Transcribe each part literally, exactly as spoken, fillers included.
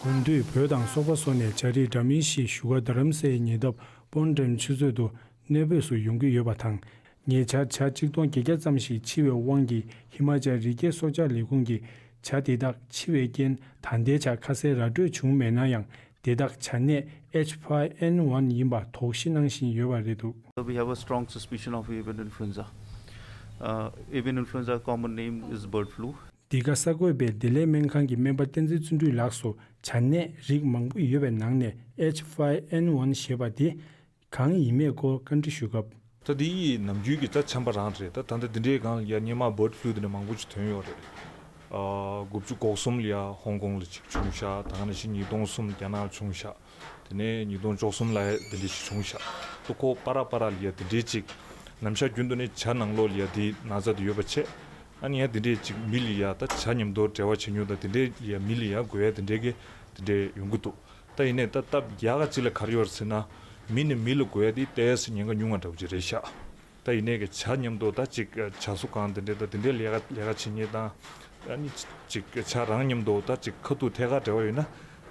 འོང་དུས་བོད་དང་སོག་པོ་སོགས་ནས་བྱ་རིགས་འདྲ་མིན་ཞིག་བཞུགས་སྒར་རྡ་རམ་ས་ལའི་ཉེ་འདབས་སྤོན་ཊེམ་ཆུ་མཛོད་དུ་གནོད་འབུ་ཞིག་ཡོང་གི་ཡོད་པ་དང་། ཉེ་ཆར་བྱ་གཅིག་སྟོང་བརྒྱད་བརྒྱ་ཙམ་ཞིག་འཆི་བའི་དབང་གིས། ཧི་མ་ཅལ་རི་སྐྱེས་སྲོག་ཆགས་ལས་ཁུངས་ཀྱིས་བྱ་དེ་དག་འཆི་བའི་རྐྱེན་ད་ལྟའི་ཆར་ཁ་གསལ་ར་སྤྲོད་བྱུང་མེད་ན་ཡང་། དེ་དག་བྱ་ནད་ཨེཆ་ཕའི་ཨེན་ཝན་ཡིན་པ་དོགས་གཞི་གནང་བཞིན་ཡོད་པ་རེད་འདུག། So we have a strong suspicion of avian influenza. Uh, avian influenza common name is bird flu. འདི་ག་གསར་འགོད་པས་བདེ་ལེགས་སྨན་ཁང་གི་སྨན་པ་བསྟན་འཛིན་བརྩོན་འགྲུས་ལགས་སུ། བྱ་ནད་རིགས་མང་པོ་ཡོད་པའི་ནང་ནས་ཨེཆ་ཕའི་ཨེན་ཝན་ཞེས་པ་དེ་གང་ཡིན་མིན་སྐོར་བཀའ་འདྲི་ཞུས་སྐབས། ད་འདི་ནམ་རྒྱུན་གྱི་ད་ཆམ་པ་རང་རེད། ད་ད་ལྟ་འདི་འདྲའི་སྒང་ལ་ཡ་སྔོན་མ་བར་ཌི་ཕུ་ལུ་དེ་འདྲ་མང་པོ་ཅིག་ཐོན་ཡོད་རེད། ཨ་དགུ་བཅུ་གོ་གསུམ་ལ་ཡ་ཧོང་ཀོང་ལ་ཅིག་བྱུང་ཤག། ད་ག་ནང་བཞིན་ཉིས་སྟོང་གསུམ་རྒྱ་ནག་ལ་བྱུང་ཤག། དེ་ནས་ཉིས་སྟོང་བཅུ་གསུམ་ལ་ཡ་འདི་འདྲ་ཞིག་བྱུང་ཤག། ད་ཁོ་པ་ར་པ་ར་ལ་ཡ་འདི་འདྲའི་ཅིག་ནམ་ཞག་རྒྱུན་དུ་ནས་བྱ་ནང་ལོགས་ལ་ཡ་འདི་ན་ཚ་དེ་ཡོད་པ་བྱས། ཨ་ནི་ཡ་འདི་འདྲའི་ཅིག་མི་ལ་ཡ་ད་བྱ་མཉམ་དུ་འབྲེལ་བ་བྱེད་མྱོང་དང་། འདི་འདྲའི་ལ་ཡ་མི་ལ་ཡ་འགོས་ཡ་འདི་འདྲའི་གི་འདི་འདྲའི་ཡོང་གི་འདུག། ད་ཡིན་ནའི་ད་སྟབས་ཡག་ག་ཅིག་ལ་ག་རེ་ཡོད་རེད་ཟེར་ན། མི་ནས་མི་ལ་འགོས་ཡ་དེ་ཏོག་ཙམ་ཉེན་ཁ་ཉུང་བ་འདྲ་བོ་ཅིག་རེད་ཤག། ད་ཡིན་ནའི་གི་བྱ་མཉམ་དུ་ད་ཅིག་བྱ་གསོ་ཁང་དེ་འདྲའི་ད་དེ་འདྲའི་ལས་ཀ་ལས་ཀ་བྱེད་མཁན་དང་། ཨ་ནི་ཅིག་བྱ་རང་མཉམ་དུ་ད་ཅིག་ཁ་ཐུག་ཐད་ཀར་འབྲེལ་བ་ཡོད་ན།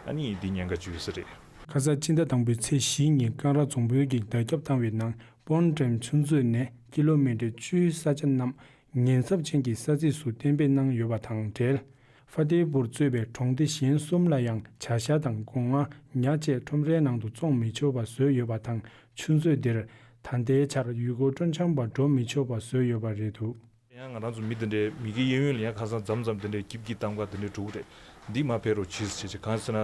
ཨ་ནི་འདི་ཉེན་ཁ་ཅིག་ཡོད་ས་རེད། ཁ་ས་ཕྱི་ཟླ་དང་པོའི་ཚེས་བཞི་ཉིན་ཀང་ར་རྫོང་དཔོན་གྱིས་བརྡ་ཁྱབ་བཏང་བའི་ནང་། སྤོན་ཊེམ་ཆུ་མཛོད་ནས་ཀི་ལོ་མི་ཊར་བཅུའི་ས་ཆ་རྣམས་ཉེན་ཚབས་ཅན་གྱི་ས་ཚིགས་སུ་གཏན་འབེབས་གནང་ཡོད་པ་དང་འབྲེལ། ཧྥ་ཏེ་པུར་གཙོས་པའི་གྲོང་སྡེ་གཞན་གསུམ་ལ་ཡང་བྱ་ཤ་དང་སྒོ་ང་ཉ་བཅས་ཁྲོམ་རའི་ནང་དུ་བཙོང་མི་ཆོག་པ་བཟོས་ཡོད་པ་དང་། ཆུ་མཛོད་འདིར་ད་ལྟའི་ཆར་ཡུལ་སྐོར་སྤྲོ་འཆམ་པ་འགྲོ་མི་ཆོག་པ་བཟོས་ཡོད་པ་རེད་འདུག། ཡང་ང་རང་ཚོ་མི་དེ་འདྲའི་མི་གི་གཡས་གཡོན་ལ་ཡང་ཁ་སང་མཚམས་མཚམས་དེ་འདྲའི་སྐྱིབས་ཀྱི་གཏམ་ཁ་དེ་འདྲའི་འགྲོ་གི་རེད། འདི་མ་ཕེབས་རོགས་གྱིས་ཟེར་བྱས། གང་ཟེར་ན།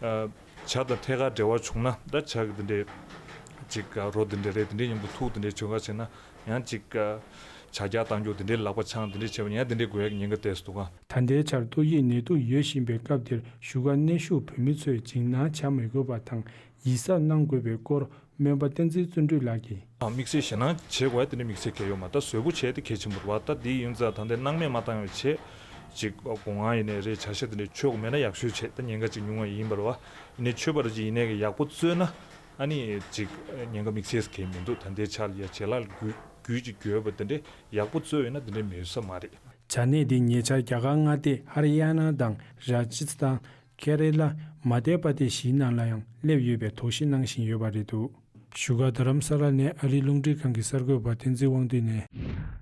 ཨ་བྱ་དང་ཐད་ཀར་འབྲེལ་བ་བྱུང་ན། ད་བྱ་གི་དེ་འདྲའི་ཅིག་རོ་དེ་འདྲ་རེད། དེ་འདྲའི་མཉམ་དུ་ཐུག་དེ་འདྲའི་བྱུང་ཁ་བྱས་ན། ཡང་ཅིག་བྱ་རྒྱག་བཏང་རྒྱུ་དེ་འདྲའི་ལག་པ་འཆང་དེ་འདྲའི་བྱས་པ་ཡིན་ན་ཡང་དེ་འདྲའི་འགོས་ཡག་གི་ཉེན་ཁ་ཏོག་ཙམ་འདུག་ག། ད་ལྟའི་ཆར་ཏོག་དབྱིབས་ནད་དུག་ཡོད་བཞིན་པའི་སྐབས་འདིར་བཞུགས་སྒར་གནས་བཞུགས་བོད་མི་ཚོས་འཇིགས་སྣང་བྱ་མི་དགོས་པ་དང་ཡིད་གཟབ་གནང་དགོས་པའི་སྐོར། སྨན་པ་བསྟན་འཛིན་བརྩོན་འགྲུས་ལགས་ཀྱིས། ཨ་དམིགས་བསལ་ཞེད་སྣང་བྱེད་དགོས་ཡ་དེ་འདྲ་དམིགས་བསལ་གང་ཡང་ཡོད་མ་རེད། ད་བཟོ་བོ་བྱས་དེ་གལ་ཆེན་པོ་རེད་བ། ད་དེ་ཡིན་ཙང་ད་ལྟའི་སྣང་མེད་མ་བཏང་བའི་ཆེད་ཅིག་སྒོ་ང་ཡིན་ནའི་རེད། བྱ་ཤ་དེ་འདྲ་མཆོད་དགོས་མེད་ན་ཡག་ཤོས་བྱས། ད་ཉེན་ཁ་ཅིག་ཉུང་བ་ཡིན་པ་རེད་བ། ཡིན་ནའི་མཆོད་པ་རེད། ཅིག་ཡིན་ནའི་གི་ཡག་པོ་བཙོས་ན་ཨ་ནི་ཅིག་ཉེན་ཁ་དམིགས་བསལ་གང་ཡང་མི་འདུག། ད་ལྟའི་ཆར་ལ་ཡ་བྱེ་ལ་རྒྱུ་རྒྱུ་ཅིག་འགོས་པ་དེ་འདྲ་ཡག་པོ་བཙོས་ཡོད་ན་དེ་འདྲ་མི་ཡོད་ས་མ་རེད། བྱ་ནད་འདི་ཉེ་ཆར་རྒྱ་གར་མངའ་སྡེ་ཧར་ཡ་ན་དང་ར་ཇི་སི་ཐན། ཀེ་རེ་ལ། མ་དྷྱ་པ་དེ་ཤི་ནང་ལ་ཡང་སླེབས་ཡོད་པའི་དོགས་གཞི་གནང་བཞིན་ཡོད་པ་རེད་འདུག། བཞུགས་སྒར་རྡ་རམ་ས་ལ་ནས་ཨ་རིའི་རླུང་འཕྲིན་ཁང་གི་གསར་འགོད་པ་བསྟན་འཛིན་དབང་འདུས་ནས།